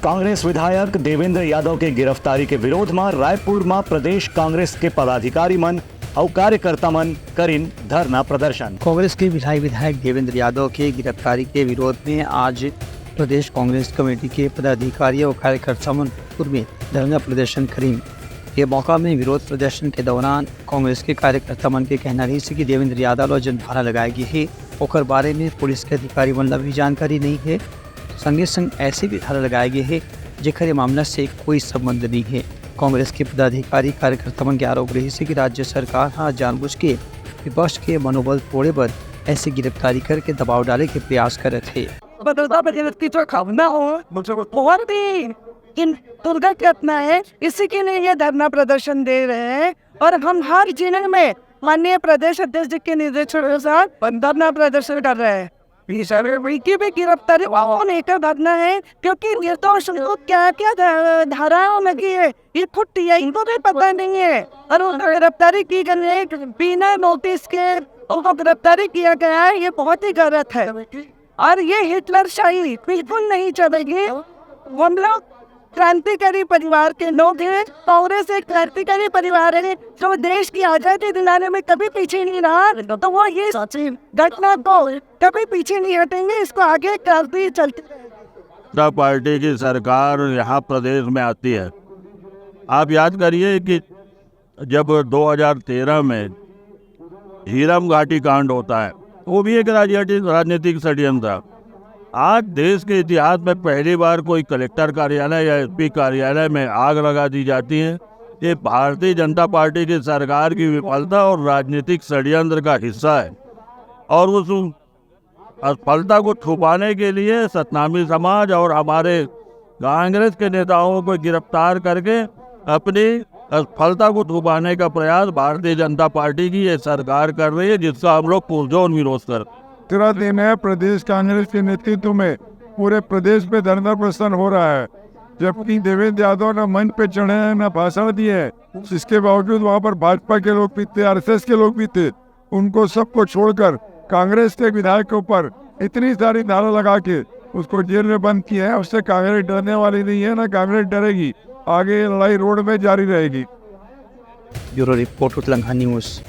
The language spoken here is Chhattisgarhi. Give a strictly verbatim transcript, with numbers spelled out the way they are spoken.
कांग्रेस विधायक देवेंद्र यादव के गिरफ्तारी के विरोध म रायपुर म प्रदेश कांग्रेस के पदाधिकारी मन अउ कार्यकर्ता मन करिन धरना प्रदर्शन। कांग्रेस के विधायक, विधायक देवेंद्र यादव के गिरफ्तारी के विरोध में आज प्रदेश कांग्रेस कमेटी के पदाधिकारी अउ कार्यकर्ता मन रायपुर में धरना प्रदर्शन करिन। ये मौका में विरोध प्रदर्शन के दौरान कांग्रेस के कार्यकर्ता मन के कहना रहिस कि देवेंद्र यादव ला जेन धारा लगाए गे हे, ओकर बारे में पुलिस के अधिकारी मन ला भी जानकारी नहीं है। संगे संग ऐसे भी धारा लगाए गे हे, जेकर ये मामला से कोई संबंध नहीं है। कांग्रेस के पदाधिकारी कार्यकर्ता मन के आरोप रहिस कि राज्य सरकार ह जानबूझ के विपक्ष के मनोबल तोड़े बर ऐसे गिरफ्तारी करके दबाव डाले के प्रयास करत हे। बदलता बदलत की जो भावना हो, बहुत ही इन दुर्घटना है, इसी के लिए ये धरना प्रदर्शन दे रहे हैं। और हम हर जिले में माननीय प्रदेश अध्यक्ष जी के निर्देशानुसार धरना प्रदर्शन कर रहे हैं। ये भी गिरफ्तारी को लेकर धरना है, क्योंकि निर्दोष लोग क्या क्या धा-, धाराओं लगी है, ये खुद टीआई को भी पता नहीं है। और उनको गिरफ्तारी की गई है बिना नोटिस के, उनको गिरफ्तारी किया गया है, ये बहुत ही गलत है। और ये हिटलर शाही बिल्कुल नहीं चलेगी। हम लोग क्रांतिकारी परिवार के लोग हैं, कांग्रेस एक क्रांतिकारी परिवार है जो देश की आजादी दिलाने में कभी पीछे नहीं रहा, तो वो ये घटना को कभी पीछे नहीं हटेंगे, इसको आगे करते ही चलते रहेंगे। जनता पार्टी की सरकार यहाँ प्रदेश में आती है, आप याद करिए कि जब दो हज़ार तेरह में झीरम घाटी कांड होता है, वो भी एक राजनीतिक, राजनीतिक षड्यंत्र था। आज देश के इतिहास में पहली बार कोई कलेक्टर कार्यालय या एसपी कार्यालय में आग लगा दी जाती है। ये भारतीय जनता पार्टी की सरकार की विफलता और राजनीतिक षड्यंत्र का हिस्सा है। और उस असफलता को छुपाने के लिए सतनामी समाज और हमारे कांग्रेस के नेताओं को गिरफ्तार करके अपनी असफलता को छुपाने का प्रयास भारतीय जनता पार्टी की ये सरकार कर रही है, जिसका हम लोग पुरजोर विरोध कर रहे हैं। दूसरा दिन है, प्रदेश कांग्रेस के नेतृत्व में पूरे प्रदेश में धरना प्रदर्शन हो रहा है, जबकि देवेंद्र यादव न मंच पे चढ़े हैं, न भाषण दिए हैं। इसके बावजूद वहां पर भाजपा के लोग भी थे, आरएसएस के लोग भी थे, उनको सबको छोड़कर कांग्रेस के विधायकों पर इतनी सारी धारा लगा के उसको जेल में बंद किया है। उससे कांग्रेस डरने वाली नहीं है, ना कांग्रेस डरेगी। आगे ये लड़ाई रोड में जारी रहेगी। Bureau report, Utlangha news.